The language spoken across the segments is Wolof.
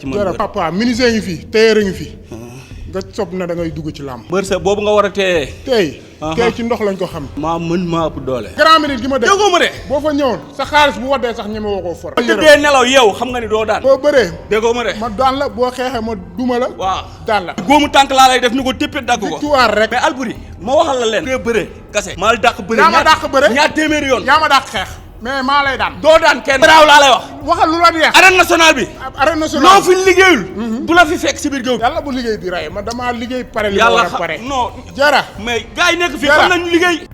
jërëjëf papa ministère ngi fi téere ngi fi nga sob na da ngay dugg ci làmb. bërse boobu nga war a téye. tey ci ndox lañ ko xam. maa ëpp doole. grand minute gi ma dégg déggoo ma de. boo fa ñëwoon sa xaalis bu waddee sax ñeme woo koo for. tëddee nelaw yow xam nga ni doo daan. boo bëree. déggoo ma de. ma daan la boo xeexee ma duma la. waaw daan la. góomu tànk laa lay def ni ko téppee dagg ko. victoire rek. mais Alboury ma waxal la leen. dee bëre kase. maa la dàq bëre yaa ma dàq bëre ñaar téeméeri yoon. yaa ma dàq xeex. mais maa lay daan. doo daan kenn. braaw laa lay wax. waxal lu la neex. arène nationale bi. arène nationale loo fi liggéeyul. du la fi fekk si biir géew. yàlla bu liggéey di rey ma damaa liggéey pare. li ma war a pare non. jara mais gars yi nekk fii xam nañu liggéey.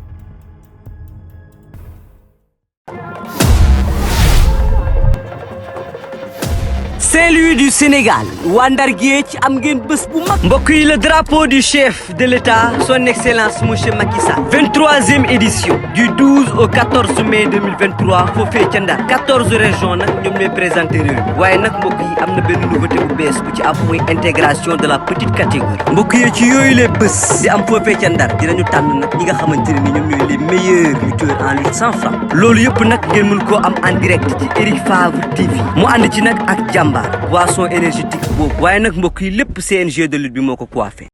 Saint-Louis du Sénégal waa Ndar Géej am ngeen bés bu mag mbokk yi le drapeau du chef de l'État son excellence monsieur Macky Sall 23e édition du 12 au 14 mai 2023 foofee ca Ndar 14 régions nag ñoom ñooy présenté réew mi waaye nag mbokk yi am na benn nouveauté bu bees bu ci am muy intégration de la petite catégorie mbokk yi ci yooyu les bés di am foofee ca Ndar dinañu tànn nag ñi nga xamante ne ni ñoom ñooy les meilleurs lutteurs en lutte sans frappe loolu yëpp nag ngeen mën koo am en direct ci Eric Favre TV mu ànd ci nag ak jàmbaar boisson énergétique boobu waaye nag mbokk yi lépp CNG de lutte bi moo ko coiffé.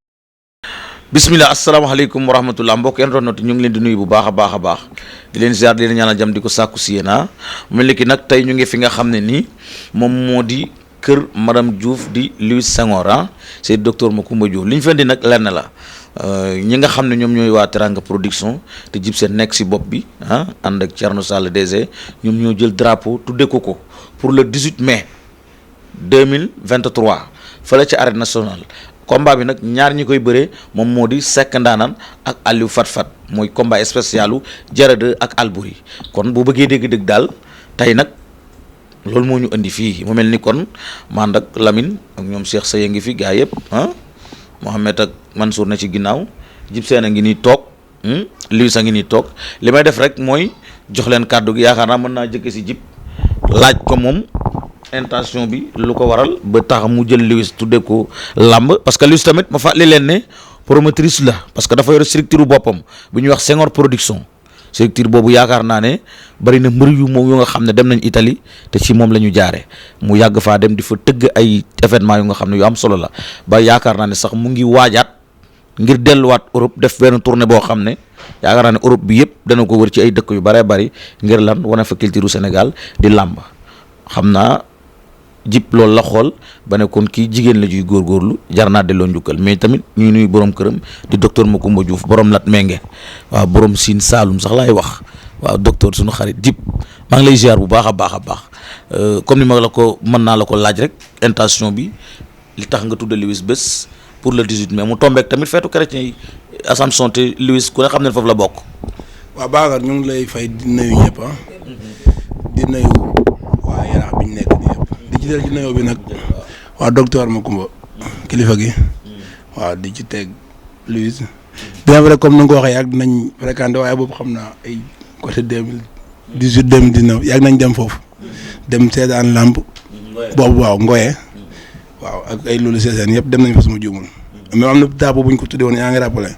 bismillah asalaamaaleykum wa rahmatullah mbokk internet ñu ngi leen di nuyu bu baax a baax di leen ziar di leen ñaanal jàmm di ko sàkku si yéen mel ni ki nag tey ñu ngi fi nga xam ne nii moom moo di kër madame Diouf di Louis Senghor c'est docteur Macoumba Diouf li ñu fendi nag lenn la ñi nga xam ne ñoom ñooy waa Teranga production te jib seen nekk si bopp bi ànd ak Thierno Sall DG ñoom ñoo jël drapeau tudde ko pour le 18 mai 2023 fële ci arène nationale combat bi nag ñaar ñi koy bëree moom moo di Seck Ndaanaan ak Aliou Fat mooy combat spécialu Diarra 2 ak Alboury kon bu bëggee dégg-dégg daal tey nag loolu moo ñu indi fii mu mel ni kon man ak Lamine ak ñoom Cheikh Seye ngi fi gaa yëpp Mohamed ak Mansour na ci ginnaaw Jib Seen a ngi nii toog Louis a ngi nii toog li may def rek mooy jox leen kàddu gi yaakaar naa mën naa jëkke si Jib laaj ko moom intention bi lu ko waral ba tax mu jël Louis tuddee ko làmb parce que Louis tamit ma fàttali leen ne promotrice la parce que dafa yore structure boppam bu ñuy wax Senghor production structure boobu yaakaar naa ne bari na mbër yu moom yu nga xam ne dem nañ Italie te ci moom la ñu jaare mu yàgg faa dem di fa tëgg ay événement yu nga xam ne yu am solo la ba yaakaar naa ne sax mu ngi waajaat ngir delluwaat Europe def benn tournée boo xam ne yaakaar naa ne Europe bi yëpp dana ko wër ci ay dëkk yu bëree bëri ngir lan wane fa culture Sénégal di làmb xam naa Jib loolu la xool ba ne kon kii jigéen la juy góorgóorlu jar naa delloo njukkal mais tamit ñuy nuyu borom këram di docteur Macoumba Diouf borom lat menge waaw borom Sine Saalum sax laay wax waaw docteur suñu xarit Jib maa ngi lay ziar bu baax a baax comme ni ma la ko mën naa la ko laaj rek intention bi li tax nga tudda Louis bés pour le 18 mai mu tombeek tamit feetu chrétien yi Assomption te Louis ku ne xam ne foofu la bokk. waaw Bakar ñu ngi lay fay di nuyu ñëpp di nuyu waa Yaraax bi ñu nekk nii yëpp di ci del ci nuyoo bi nag waa docteur Macoumba kilifa gi waaw di ci teg Louis bien vrai comme ni nga ko waxee yàgg nañ fréquenté waaye boobu xam naa ay côté 2018 2019 yàgg nañ dem foofu dem seetaan lamb boobu waaw Ngoye waaw ak ay loolu seeseen yëpp dem nañ fa suma juumul mais am na drapeau bu ñu ko tuddee woon yaa ngi rappelé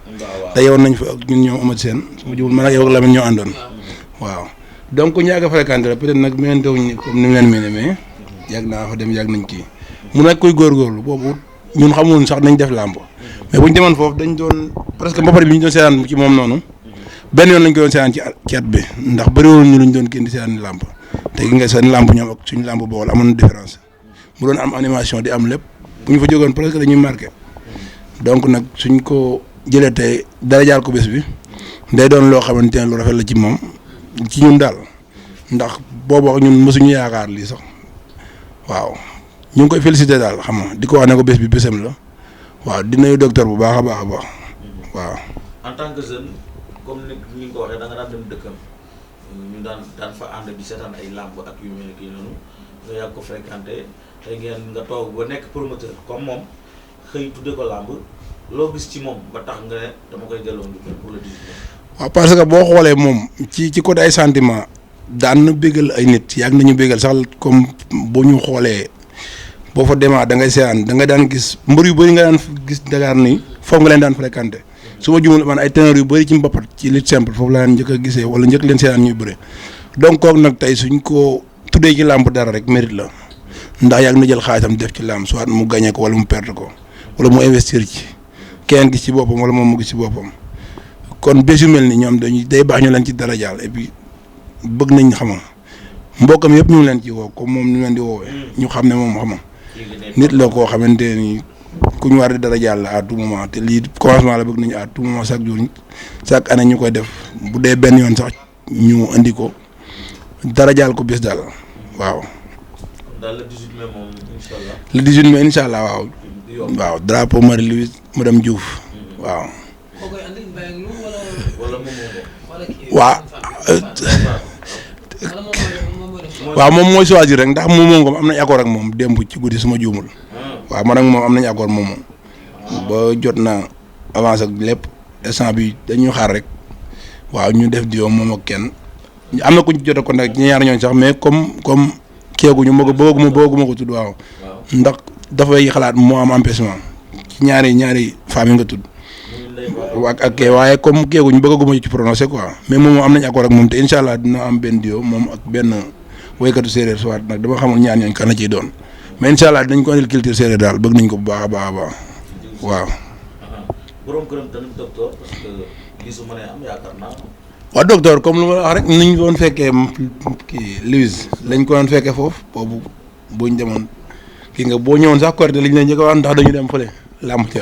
te yowoon nañ fa ak ñun ñoom amat seen suma juumul man ak yow ak Lamine ñoo àndoon waaw donc ñu yàgg a fréquenté la peut-être nag miinante wuñ comme ni mu leen miine mais yàgg naa fa dem yàgg nañ kii mu nekk koy góorgóorlu boobu ñun xamuloon sax nañ def làmb mais bu ñu demoon foofu dañ doon presque mbapat bi ñu doon seetaan ci moom noonu benn yoon lañ ko doon seetaan ci at bi ndax bëriwoon ñu luñ doon kenn di seetaan làmb te gi nga seen làmb ñoom ak suñu làmb bool amoon na différence mu doon am animation di am lépp bu ñu fa jógoon presque dañuy marqué donc nag suñ ko jëlee tey dara jaal ko bés bi day doon loo xamante ne lu rafet la ci moom ci ñun daal ndax boobu ñun mësuñu yaakaar lii sax waaw ñu ngi koy félicité daal xam nga di ko wax ne ko bés bi bésam la waaw di nuyu docteur bu baax a baax waaw. en tant que jeune comme ni nga ko waxee da nga daan dem dëkkam ñu daan fa ànd di seetaan ay làmb ak yu mel ni kii noonu nga yàgg ko fréquenté tey ngeen nga toog ba nekk promoteur comme moom xëy tudde ko làmb loo gis ci moom ba tax nga ne dama koy delloo njukkal pour le 18 mai. waaw parce que boo xoolee moom ci côté ay sentiment daan na bégal ay nit yàgg nañu bégal sax comme boo ñu xoolee boo fa demaa da ngay seetaan da nga daan gis mbër yu bëri nga daan gis Dakar nii foofu nga leen daan fréquenté su ma jumul man ay ténor yu bëri ci mbapat ci lutte simple foofu la daan njëkk a gisee wala njëkk leen seetaan ñuy bëre donc kooku nag tey suñ ko tuddee ci làmb dara rek mérite la ndax yàgg na jël xaalisam def ci làmb soit mu gagné ko wala mu perte ko wala mu investir ci kenn gis ci boppam wala moom mu gis ci boppam kon bés yu mel ni ñoom day baax ñu leen ci dara jaal et puis bëgg nañ xam nga mbokkam yëpp ñu ngi leen ci woo comme moom ñu leen di woowee ñu xam ne moom xam nga nit la koo xamante ni ku ñu war di dara jàll à tout moment te lii commencement la bëgg nañu à tout moment chaque jour chaque année ñu koy def bu dee benn yoon sax ñu andi ko dara jàll ko bés daal waaw. daal le 18 mai moom incha allah. le 18 mai incha allah waaw. waaw drapeau Marie-Louise madame Diouf waaw. waaw. waaw moom mooy choisir rek ndax moom am nañ accord ak moom démb ci guddi suma juumul waaw man ak moom am nañ accord moom ba jot na avance ak lépp instant bi dañuy xaar rek waaw ñu def diwo moom ak kenn am na ku ñu jot a contact ci ñaar ñooñ sax mais comme keeguñu ma ko bëgguma ko tudd waaw ndax dafay xalaat moo am empêchement ci ñaari femmes yi nga tudd ak kee waaye comme keeguñu bëgguma ci prononcé quoi mais moom am nañ accord ak moom te incha allah dina am benn diwo moom ak benn woykatu séeréer soit nag dama xamul ñaar ñooñ kan la ciy doon mais incha allah dinañ ko andil culture séeréer daal bëgg nañ ko bu baax a baax a baax waaw. borom këram tamit docteur parce que lii su mënee am yaakaar naa. waaw docteur comme lu ma wax rek ni ñu doon fekkee kii Louise lañ ko doon fekkee foofu boobu buñ demoon kii nga boo ñëwoon sax Korité liñ leen njëkk a wax ndax dañu dem fële làmb ca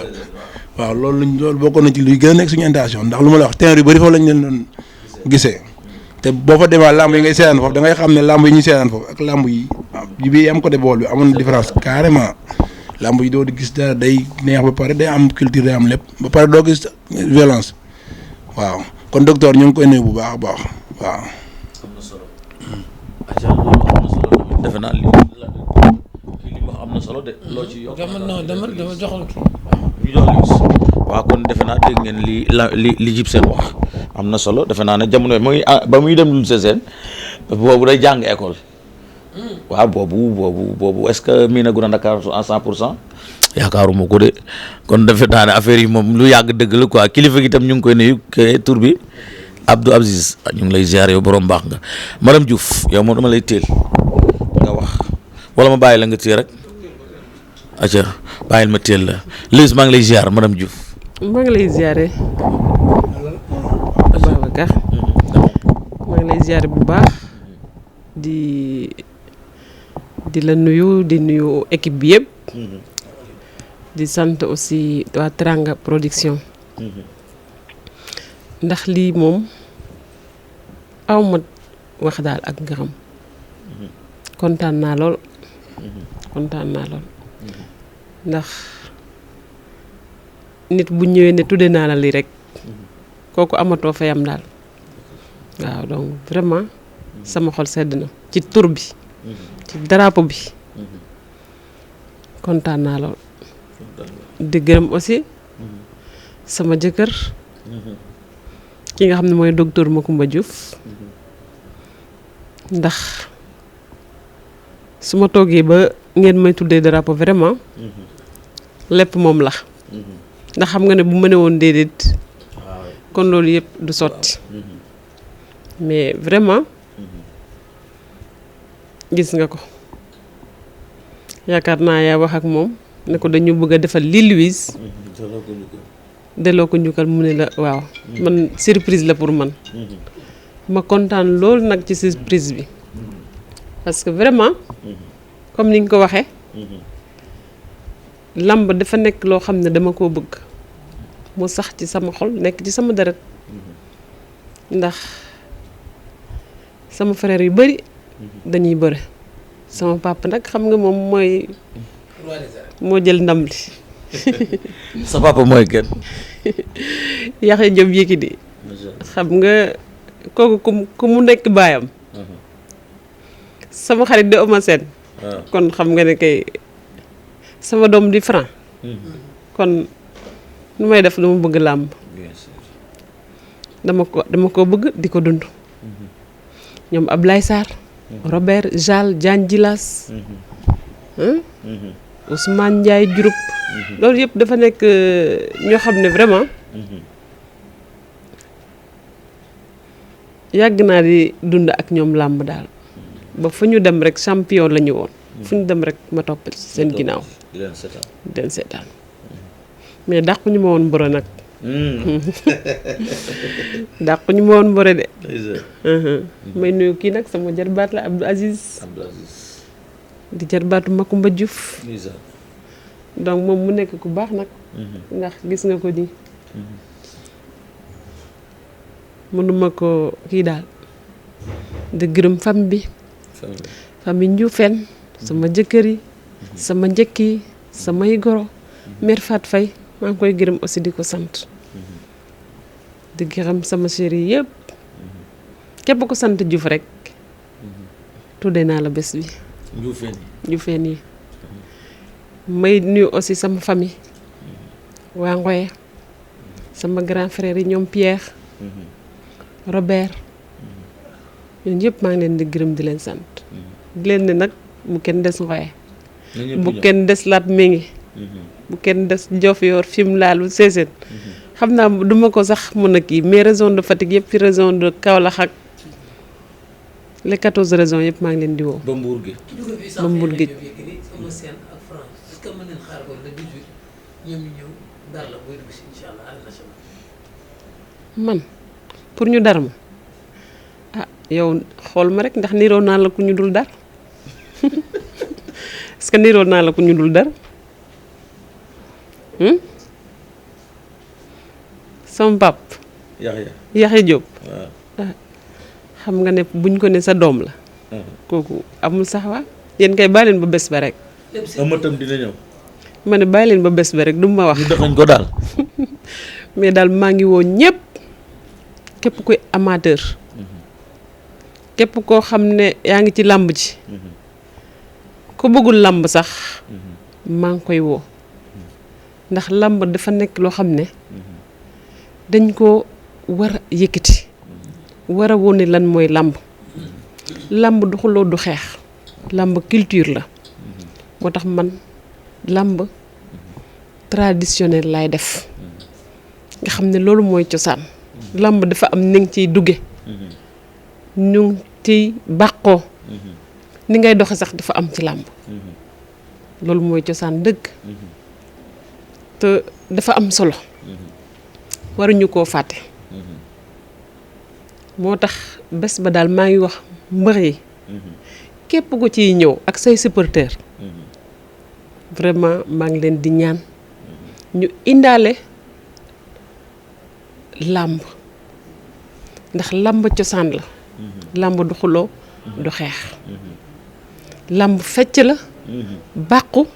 waaw loolu bokkoon na ci luy gën a nekk suñu intention ndax lu ma la wax terrain yu bëri foofu lañ leen doon gisee. te boo fa demee làmb yi ngay seetaan foofu da ngay xam ne làmb yi ñuy seetaan foofu ak làmb yi bi am côté bool bi amoon différence carrément làmb yi doo di gis dara day neex ba pare day am culture day am lépp ba pare doo gis violence waaw kon docteur ñu ngi koy nuyu bu baax a baax waaw. am na solo. macha allah am na solo tamit defe naa li wax am na solo de loo ci yokk. dama joxal kii. ñu jox waaw kon defe naa dégg ngeen li jib seen wax am na solo defe naa ne jamono muy ba muy dem lu seen boobu day jàng école waaw boobu est-ce que mii na gën a Dakar à 100% yaakaaruma ko de kon defe naa ne affaire yi moom lu yàgg dëgg la quoi kilifa gi tam ñu ngi koy nuyu tur bi Abdou Aziz ñu ngi lay ziar yow borom baax nga madame Diouf yow moom dama lay teel nga wax wala ma bàyyi la nga téye rek acca bàyyil ma teel la Liss maa ngi lay ziar madame Diouf. maa ngi lay ziare Babacar maa ngi lay ziare bu baax di la nuyu di nuyu équipe bi yëpp di sant aussi waa Teranga Production ndax lii moom awma wax daal ak ngërëm kontaan naa lool ndax nit bu ñëwee ne tudde naa la lii rek kooku amatoo fayam daal waaw donc vraiment sama xol sedd na ci tur bi ci drapeau bi kontaan naa lool di gërëm aussi sama jëkkër ki nga xam ne mooy docteur Macoumba Diouf ndax su ma toogee ba ngeen may tuddee drapeau vraiment lépp moom la ndax xam nga ne bu ma ne woon déedéet kon loolu yëpp du sotti mais vraiment gis nga ko yaakaar naa yaa wax ak moom ne ko dañu bëgg a defal lii Louise delloo ko njukkal mu ne la waaw man surprise la pour man ma kontaan loolu nag ci surprise bi parce que vraiment comme ni nga ko waxee làmb dafa nekk loo xam ne dama koo bëgg mu sax ci sama xol nekk ci sama deret ndax sama frère yu bari dañuy bëre sama papa nag xam nga moom moo jël ndam li sa papa mooy kenn. Yaxya Jóob Yékini xam nga kooku ku mu nekk baayam sama xarit di Oma Sène kon xam nga ne kay sama doom di Franc kon nu may def dama bëgg làmb dama ko bëgg di ko dund ñoom Ablaye Sarr Robert Jal Diagne Djilas Ousmane Ndiaye Diouroup loolu yëpp dafa nekk ñoo xam ne vraiment yàgg naa di dund ak ñoom làmb daal ba fu ñu dem rek champion la ñu woon fu ñu dem rek ma topp seen ginnaaw di leen seetaan. di leen seetaan mais dàqu ñu ma woon mboro nag dàqu ñu ma woon mboro de may nuyu kii nag sama jarbaat la Abdou Aziz di jarbaatu Makumba Diouf donc moom mu nekk ku baax nag ndax gis nga ko nii mënuma ko kii daal di gërëm famille bi famille Ndioufène sama jëkkër yi sama njëkk yi samay goro mère Fat Faye maa ngi koy gërëm aussi di ko sant di gërëm sama chéri yëpp képp ko sant Diouf rek tuddee naa la bés bi Ndioufène yi may nuyu aussi sama famille waa Ngoye sama grand frère yi ñoom Pierre Robert ñun yëpp maa ngi leen di gërëm di leen sant di leen ne nag bu kenn des Ngoye bu kenn des Lat Mingi bu kenn des Diofior Fimela lu Sessène xam naa duma ko sax mën a kii mais région de Fatick yëpp fi région de Kaolack ak les 14 régions yëpp maa ngi leen di woo ba Mbour gi ba Mbour gi man pour ñu dar ma ah yow xool ma rek ndax niroo naa la ku ñu dul dar est-ce que niroo naa la ku ñu dul dar sama pap Yaxya Diop ah xam nga ne buñ ko ne sa doom la kooku amul sax waa yéen kay bàyyi leen ba bés ba rek amatam dina ñëw ma ne bàyyi leen ba bés ba rek du ma wax ñu dëxañ ko daal mais daal maa ngi woo ñëpp képp kuy amateur képp koo xam ne yaa ngi ci làmb ji ku bëggul làmb sax maa ngi koy woo ndax làmb dafa nekk loo xam ne dañ ko war a yëkkati war a wone lan mooy làmb làmb du xuloo du xeex làmb culture la moo tax man làmb traditionnel laay def nga xam ne loolu mooy cosaan làmb dafa am ni nga ciy dugge ñu ngi ciy bàqoo ni ngay doxe sax dafa am ci làmb loolu mooy cosaan dëgg te dafa am solo waruñu koo fàtte moo tax bés ba daal maa ngi wax mbër yi képp ko ciy ñëw ak say supporter vraiment maa ngi leen di ñaan ñu indaale làmb ndax làmb cosaan la làmb du xuloo du xeex làmb fecc la bàqu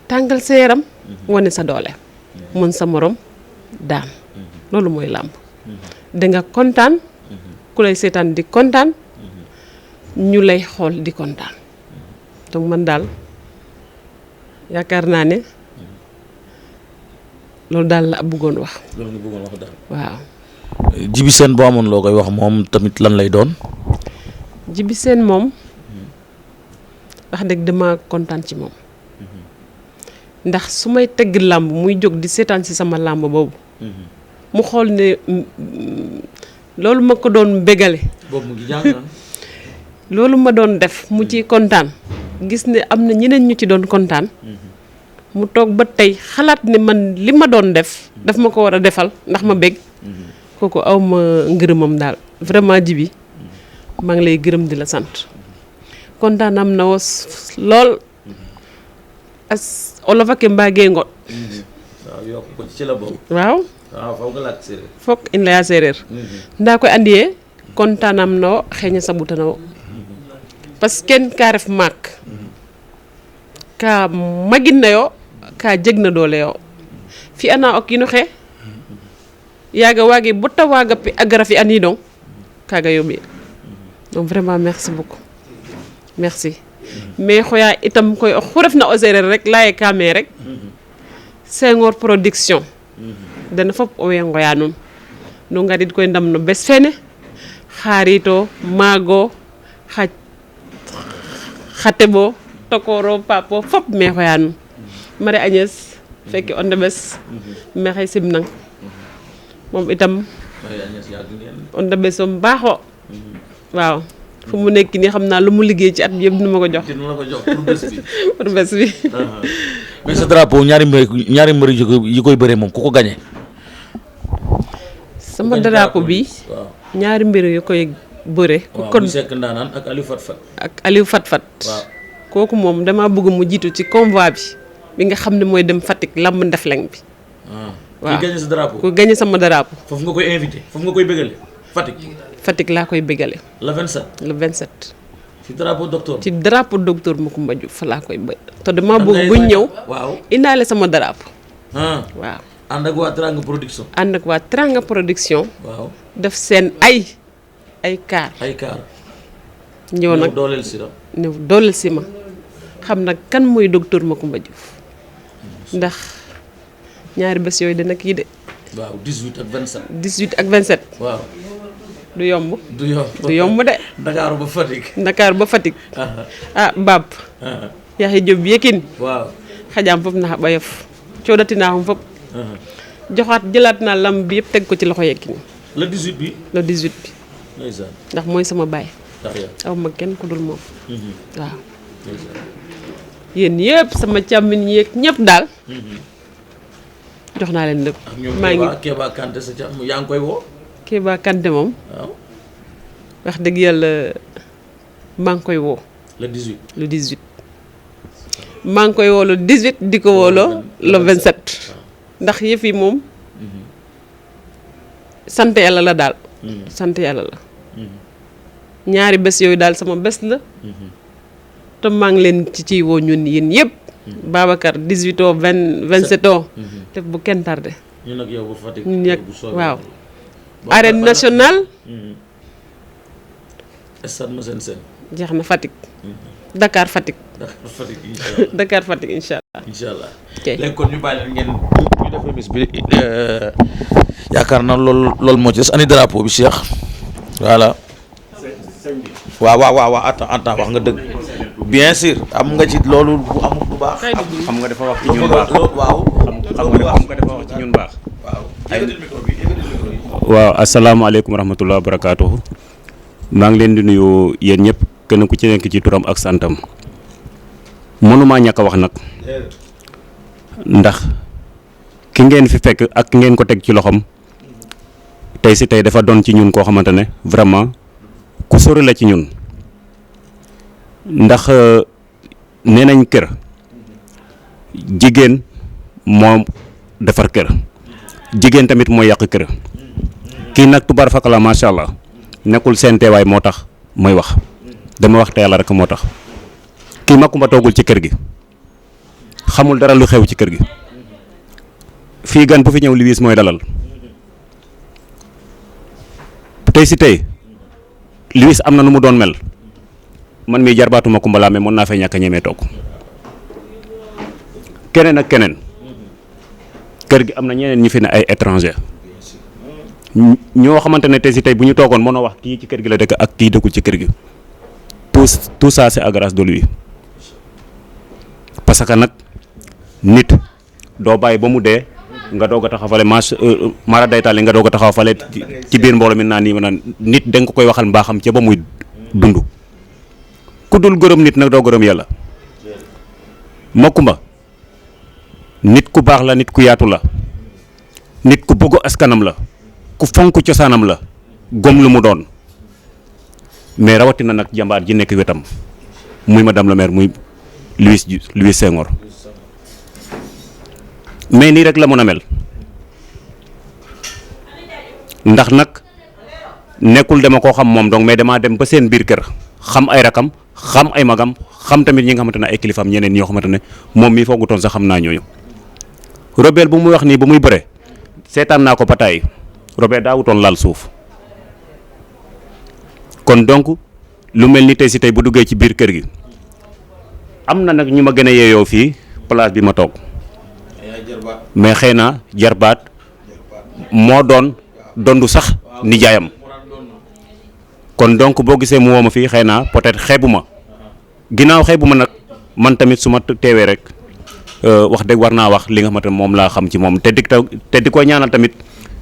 tàngal sa yaram wane sa doole mën sa morom daan loolu mooy làmb danga kontaan ku lay seetaan di kontaan ñu lay xool di kontaan donc man daal yaakaar naa ne loolu daal la bëggoon wax. loolu nga bëggoon wax daal. waaw. Djiby Sène boo amoon loo koy wax moom tamit lan lay doon. Djiby Sène moom wax dëgg dama kontaan ci moom ndax su may tegg làmb muy jóg di seetaan ci sama làmb boobu mu xool ne loolu ma ko doon bégale. boobu mu ngi jàng loolu ma doon def mu ci kontaan gis ne am na ñeneen ñu ci doon kontaan. mu toog ba tey xalaat ne man li ma doon def daf ma ko war a defal ndax ma bég kooku aw ma ngërëmam daal vraiment Djiby maa ngi lay gërëm di la sant kontaan am na was lool as olof ak mbaagee ngot waaw yokk ko ci la boobu. waaw waaw foog nga laaj séeréer. foog in laya séeréer ndaa koy andiyee kontaan am na wo xeeña sabuta na wo parce que kenn kaa ref maak ka magin na yo ka jeg na doole yo fi ana o kiino xe yaaga waage bota waaga pi a gara fi anidong kaaga yombi donc vraiment merci beaucoup merci mais xoya itam koy oxu refna o sereer rek laye kaame rek Senghor production dana fop owey ngoya nuun nu ngarid koy ndam no bes fene xaarito maago xa teɓo tokoro papo fop me xoya nuun Marie Agnès fekk o ndeɓes maxey simnang moom itam o ndeɓes o mbaaxo waaw fu mu nekk nii xam naa lu mu liggéey ci at bi yëpp dina ma ko jox dina la ko jox pour bés bi. pour bés bi. mais sa drapeau ñaari mbër yi koy bëree moom ku ko gagné. sama drapeau bi waaw ñaari mbir yu koy bëre. waaw kon muy Seck Ndaanaan ak Aliou Fat Fat. ak Aliou Fat Fat. waaw kooku moom damaa bëgg mu jiitu ci convoi bi nga xam ne mooy dem Fatick lamb Ndefleng bi. waaw ki gagné sa drapeau. ku gagné sama drapeau. foofu nga koy invité foofu nga koy bégale Fatick. Fatick laa koy bégale. le 27. le 27. ci drapeau docteur. ci drapeau docteur Macoumba Diouf fa laa koy bëgg. te damaa bëgg buñ ñëw. waaw indaale sama drapeau. waaw. ànd ak waa Teranga production. ànd ak waa Teranga production. waaw def seen ay kaar. ay kaar. ñëw nag dooleel si la. ñëw dooleel si ma xam nag kan mooy docteur Macoumba Diouf ndax ñaari bés yooyu dana kii de. waaw 18 ak 27. 18 ak 27. waaw. du yomb. du yomb du yomb de. Dakar ba Fatick. Dakar ba Fatick. Bab. Yaxya Jóob Yékini. waaw. xajaam foofu naa ba yof coodati naa xam foofu. joxaat jëlaat naa lamb bi yëpp teg ko ci loxo Yékini. le 18 bi. le 18 bi. ndeysaan. ndax mooy sama baay. ndax yow. aw ma kenn ku dul moom. waaw. yéen yëpp sama càmmiñ yeeg ñëpp daal. jox naa leen lépp. maa ngi Kéba Kanté sa càmm yaa ngi koy woo. Kéba Kanté moom. waaw. wax dëgg yàlla maa ngi koy woo. le 18. le 18. maa ngi koy woo le 18 di ko wooloo le 27. ndax yëf yi moom. sant yàlla la daal. sant yàlla la. ñaari bés yooyu daal sama bés la. te maa ngi leen ci ciy woo ñun yéen yëpp. Babacar 18 ans 27 ans. te bu kenn tardé. ñun ak yow bu Fatick. ñun ñeg waaw. arène nationale. stade Massène Sène. jeex na Fatick. Dakar Fatick. Dakar Fatick incha allah. Dakar Fatick incha allah. incha allah. ok léegi kon ñu bàyyi leen ngeen ñu def remise bi yaakaar na loolu moo ci des ani drapeau bi Cheikh voilà. waaw attends wax nga dëgg. bien sûr am nga ci loolu bu amul bu baax. xam nga dafa wax ci ñun baax waaw. xam nga dafa wax ci ñun baax. waaw. waaw asalaamaaleykum wa rahmatulah wa barakaatuhu. maa ngi leen di nuyu yéen ñëpp kenn ku ci nekk ci turam ak santam. mënumaa ñàkk a wax nag. ndax ki ngeen fi fekk ak ki ngeen ko teg ci loxoom tey si tey dafa doon ci ñun koo xamante ne vraiment ku sori la ci ñun. ndax nee nañ kër jigéen moo defar kër jigéen tamit mooy yàq kër kii nag tubaar fakala macha allah nekkul seen teewaay moo tax mooy wax dama wax te yàlla rek moo tax kii Macoumba toogul ci kër gi xamul dara lu xew ci kër gi fii gan bu fi ñëw Louis mooy dalal tey si tey Louis am na nu mu doon mel. man mii jarbaatu Macoumba laa mais mën naa fay ñàkk a ñemee toog keneen ak keneen kër gi am na ñeneen ñi fi ne ay étranger ñoo xamante ne tey si tey bu ñu toogoon mënoo wax kii ci kër gi la dëkk ak kii dëkkul ci kër gi tout ça c'est à grâce de lui parce que nag nit doo bàyyi ba mu dee nga doog a taxawale mara daytaali nga doog a taxawale ci biir mbooloo mi naan nii ma naan nit da nga ko koy waxal mbaaxam ca ba muy dund. ku dul gërëm nit nag doo gërëm yàlla Macoumba nit ku baax la nit ku yaatu la nit ku bëgg askanam la ku fonk cosaanam la gom lu mu doon mais rawatina nag jàmbaar ji nekk wetam muy madame la maire muy Louis Senghor mais nii rek la mën a mel ndax nag nekkul dama koo xam moom donc mais damaa dem ba seen biir kër xam ay rakam xam ay magam xam tamit ñi nga xamante ne ay kilifaam ñeneen ñoo xamante ne moom mii foogutoon sax xam naa ñooñu Robert bu muy wax nii bu muy bëre seetaan naa ko bataay Robert daa wutoon laal suuf kon donc lu mel ni tey si tey bu duggee ci biir kër gi am na nag ñu ma gën a yeeyoo fii place bi ma toog mais xëy na jarbaat moo doon dondu sax nijaayam kon donc boo gisee mu woo ma fii xëy na peut-être xeebu ma ginnaaw xeebu ma nag man tamit su ma teewee rek wax dëgg war naa wax li nga xamante ne moom laa xam ci moom te di ko ñaanal tamit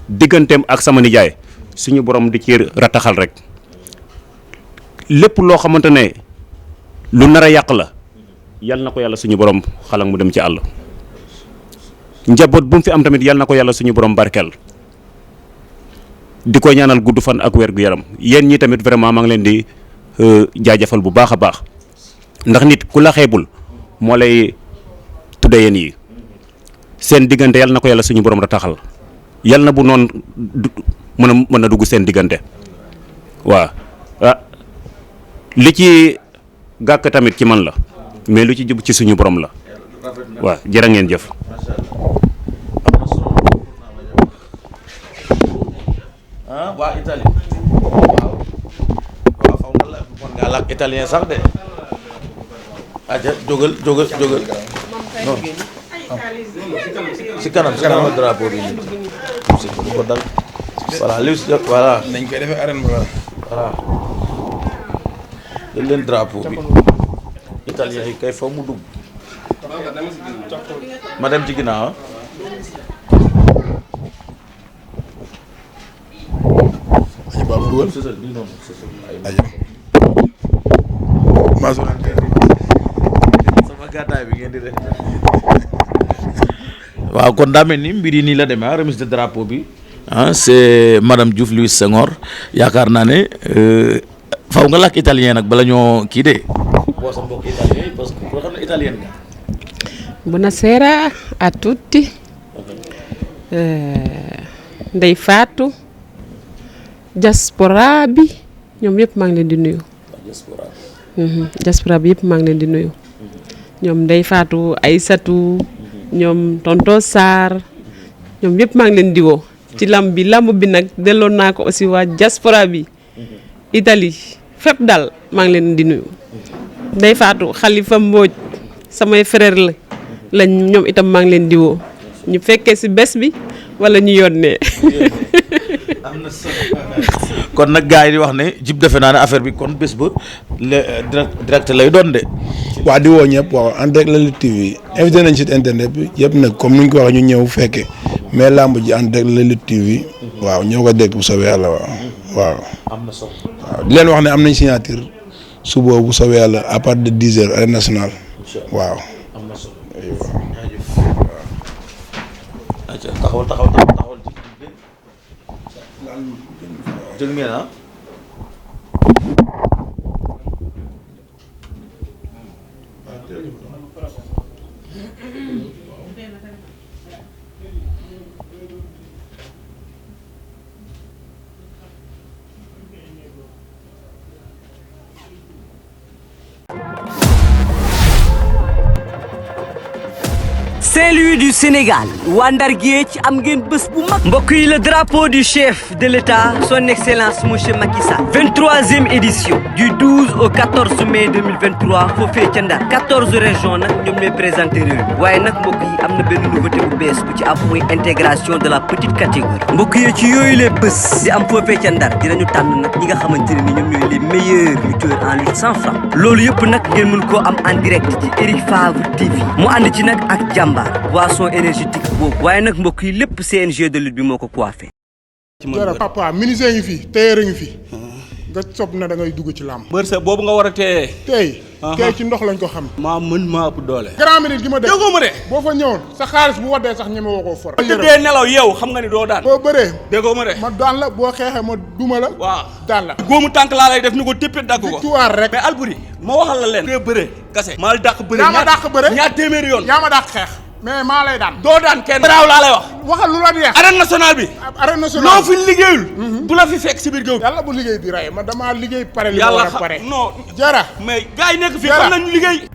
digganteem ak sama nijaay suñu borom di ci rataxal rek lépp loo xamante ne lu nar a yàq la yal na ko yàlla suñu borom xalang mu dem ci àll. njaboot bu mu fi am tamit yal na ko yàlla suñu borom barkeel di ko ñaanal gudd fan ak wér gu yaram yéen ñi tamit vraiment maa ngi leen di jaajëfal bu baax a baax ndax nit ku la xeebul moo lay tudde yéen yi seen diggante yal na ko yàlla suñu borom rataxal yal na bu noonu mën a dugg seen diggante waaw li ci gàkk tamit ci man la mais lu ci jub ci suñu borom la waaw jërë ngeen jëf. waa Italie waaw xaw nga la mën ngaa làkk italien sax de aja jógal non si kanam drapeau bi si ko dal voilà li voilà nañ koy defee arène ba voilà jël leen drapeau bi italien yi kay faw mu dugg ma dem ci ginnaaw baabu dugal aja sama gàttaay bi ngeen di def waaw kon daa mel ni mbir yi nii la demee remise de drapeau bi c'est madame Diouf Louis Senghor yaakaar naa ne faw nga làkk italien nag bala ñoo kii de boo sa mbokk italien parce que boo xam ne italien nga. Buonasera a tutti. Ndey Fatou diaspora bi ñoom yëpp maa ngi leen di nuyu. diaspora bi yëpp maa ngi leen di nuyu. ñoom Ndey Fatou Aïssatou ñoom tonton Sarr ñoom yëpp maa ngi leen di woo. ci lamb bi nag delloon naa ko aussi waa diaspora bi. Italie fépp daal maa ngi leen di nuyu. Ndey Fatou Khalifa Mbodj samay frère lañ ñoom itam maa ngi leen di woo ñu fekkee ci bés bi wala ñu yónnee. am na solo kon nag gars yi di wax ne jib defe naa ne affaire bi kon bés ba direct lay doon de. waa di woo ñëpp waaw en direct la Lutte TV invité nañ site internet bi yëpp nag comme ni ñu ko waxee ñu ñëw fekke mais làmb ji en direct la Lutte TV waaw ñoo ko dégg bu soobee yàlla waaw. am na solo waaw di leen wax ne am nañ signature suba bu soobee yàlla à partir de 10h arène nationale waaw. am na solo jaajëf waaw. taxawal jël ngeen Saint-Louis du Sénégal waa Ndar Géej am ngeen bés bu mag mbokk yi le drapeau du chef de l'État son excellence monsieur Macky Sall 23e édition du 12 au 14 mai 2023 foofee ca Ndar 14 régions nag ñoom ñooy présenté réew mi waaye nag mbokk yi am na benn nouveauté bu bees bu ci am muy intégration de la petite catégorie mbokk yi ci yooyu les bés di am foofee ca Ndar dinañu tànn nag ñi nga xamante ne ni ñoom ñooy les meilleurs lutteurs en lutte sans frappe loolu yëpp nag ngeen mën koo am en direct ci Eric Favre TV mu ànd ci nag ak jàmbaar boisson énergétique boobu waaye nag mbokk yi lépp CNG de lutte bi moo ko coiffé. jërëjëf papa ministère ngi fi téere ngi fi nga sob na da ngay dugg ci làmb. bërse boobu nga war a téye. tey ci ndox lañ ko xam. maa mën maa ëpp doole. grand minute gi ma def déggoo ma de. boo fa ñëwoon sa xaalis bu waddee sax ñeme woo koo for. tëddee nelaw yow xam nga ni doo daan. boo bëree. déggoo ma de. ma daan la boo xeexee ma duma la. waaw daan la. góomu tànk laa lay def ni ko téppee dagg ko. victoire rek. mais Alboury ma waxal la leen. dee bëre kase. maa la dàq bëre yaa ma dàq bëre ñaar téeméeri yoon. yaa ma dàq xeex. mais maa lay daan. doo daan kenn. braaw laa lay wax. waxal lu la neex. arène nationale bi. arène nationale loo fi liggéeyul. du la fi fekk si biir géew. yàlla bu liggéey di rey ma damaa liggéey pare li ma war a pare. non jara mais gars yi nekk fii xam nañu liggéey.